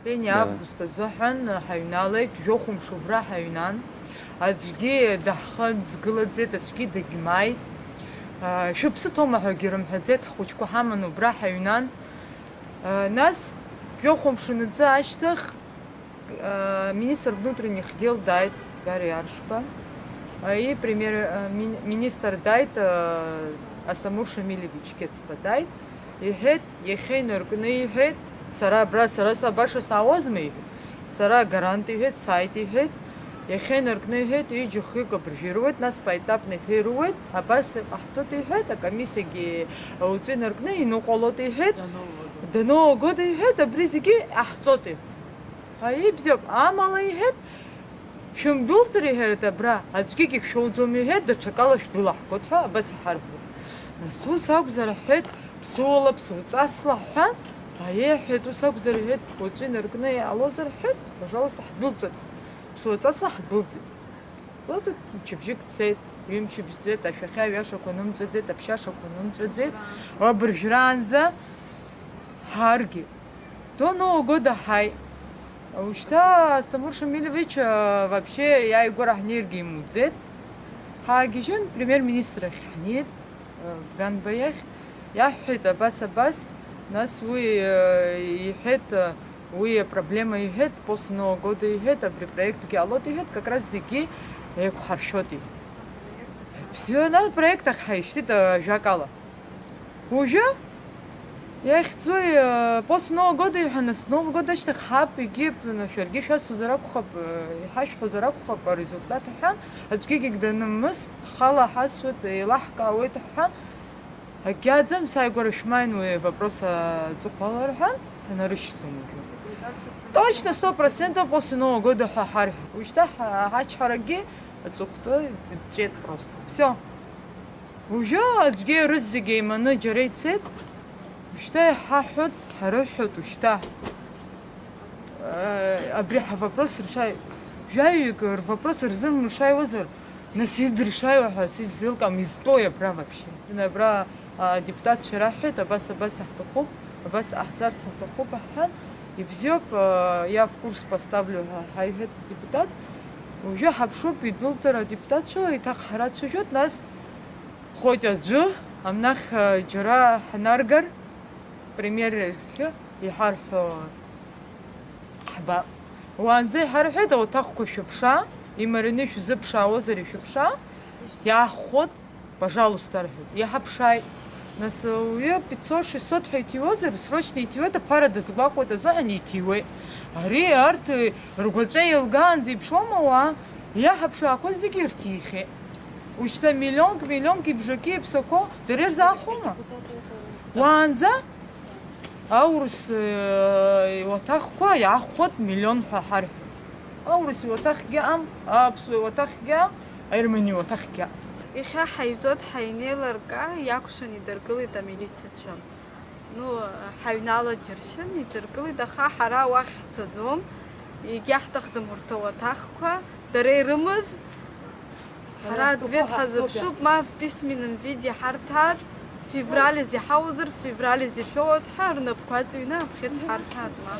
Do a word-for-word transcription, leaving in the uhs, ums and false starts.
Ини Да. Август азыҳәан ҳаҩналеит, жәохә мшы убра ҳаҩнан. Аӡәгьы даҳхымзгылаӡеит, аӡәгьы дагьмааит. А, шәыԥсы ҭоума ҳәагьы рымҳәаӡеит, ҳхәыҷқәа ҳаманы убра ҳаҩнан. А, нас, жәохә мшы наӡа ашьҭахь, а, министр внутренних дел дааит, Дариа Аршба. А, и премьер, а, мин-, министр дааит, а, Асҭамыр Шамилевич Кьацба дааит. Иҳәеит, иахьа инаркны иҳәеит, сара абра, сара са баша саауазма, иҳәеит. Сара агарант, иҳәеит, сааит, иҳәеит. Иахьа инаркны иҳәеит, ҩыџьа-хҩык абыржәы ируеит, нас поетапно иҭаирууеит, абас иҟаҳҵоит, иҳәеит, акомиссиагьы уаҵәы инаркны иныҟәалоит, иҳәеит. До Нового года, иҳәеит, абри зегьы иҟаҳҵоит, иҳәеит. Аибзиоуп, амала, иҳәеит, шәымдәылҵыр, иҳәеит, абра аӡәгьы шәоуӡом, иҳәеит, даҽакала шәдәылаҳгоит ҳәа абас иҳарҳәеит. Нас ус акәзар, ҳҳәеит, ԥсуала, ԥсуҵасла ҳҳәан, аиеи, ҳҳәеит, ус акәзар, иҳәеит, уаҵәы инаркны иҟалозар, ҳҳәеит, пожалуйста, ҳдәылҵит. Ԥсуаҵасла ҳдәылҵит. Дылҵит, мчыбжьык цеит, ҩымчыбжь цеит, ашәахьа аҩашақәа нымҵәаӡеит, аԥшьашақәа нымҵәаӡеит, абыржәраанӡа ҳаргьы. До Нового года ҳаи. Ушьҭа Асҭамыр Шамилевич, а, вообще иааигәара ҳнеиргьы имуӡеит. Ҳаагьежьын, премьер-министр ахь ҳнеит, а, Ганба иахь. Иаҳҳәеит абас, абас, нас уи, а, иҳәеит, а, уи апроблема иҳәеит, после Нового года иҳәеит, абри проектгьы ҟалоит иҳәеит, как раз зегьы еиқәҳаршәоит иҳәеит. Бзиа, нас апроект ахь ҳаишьҭит, а, ажәакала. Уажәы иахьӡои, э, после Нового года иҳәаны, с Нового года ашьҭахь ҳаап, егьи, ну, шәаргьы шәасҳәозар акәхап, э, иҳашәҳәозар акәхап, арезультат ҳҳәан, аӡәгьы данымыс, ҳхала ҳасуеит, еилаҳкаауеит ҳҳәан, акгьы аӡам, сааигәара шәмааин уи авопрос аҵыхәала рҳәан, ҳанарышьҭӡом уажәы. Точно, сто процентов после Нового года ҳәа ҳарҳәеит. Ушьҭа ҳа-, ҳачҳарагьы аҵыхәтәы ҵәҵәеит просто. Всё. Уажәы аӡәгьы рызегь еиманы џьара ицеит, ушьҭа иҳаҳәоит, ҳарыҳәоит ушьҭа. Э, абри ҳавопрос ршаҩ-, жәаҩык рвопрос рзымшаҩуазар, нас идыршаҩуа ҳәа сиззеилкаам, изтәои абра вообще? Абра, а, адепутатцәа раҳҳәеит, абас, абас ҳҭахуп, абас ҟаҳҵарц ҳҭахуп ҳҳәан, ибзиоуп, а, я в курс поставлю ҳәа ҳаиҳәеит адепутат. Уажәы ҳаԥшуп идәылҵара адепутатцәа, еиҭах ҳрацәажәоит, нас Хоть аӡәы анахь, а, џьара ҳнаргар, премьер иахь иҳарҳәо ҳбап. Уаанӡа иҳарҳәеит, ауаҭахқәа шәыԥшаа, имараны ишәзыԥшаауазар ишәыԥшаа, иаахәот, пожалуйста, рҳәеит. Иаҳаԥшааит. Нас уаҩы пятьсот шестьсот ҳәа иҭиуазар, срочно иҭиуеит, аԥара дазгәаҟуеит азыҳәан иҭиуеит. Ари арҭ ргәаҵәа еилгаанӡа иԥшуама ауаа? Иаҳаԥшаақәоу зегьы ирҭихьеит. Ушьҭа миллионк, миллионк ибжаки иԥсақәоу дара ирзаахәома? Уаанӡа аурыс, э, иуаҭахқәа иаахәот миллион ҳәа ҳарҳәоит. Аурыс иуаҭахгьы аҟам, аԥсуа иуаҭахгьы аҟам, аермани иуаҭахгьы аҟам. Иахьа ҳаизоит, ҳаинеилыркаа, иакәшан идыргылеит амилициацәа. Ну, ҳаҩнала џьыршьан, идыргылеит, аха ҳара уахь ҳцаӡом, егьаҳҭахӡам урҭ ауаҭахқәа, дара ирымаз. Ҳара ҳара адвент ҳтәқәа ҳазыԥшуп, ҳтәқәа. Ма в письменном виде ҳарҭааит, февраль азы иҳауазар, февраль азы ишәоуеит ҳәа, рнапқәа аҵҩны абӷьыц ҳарҭааит, ма.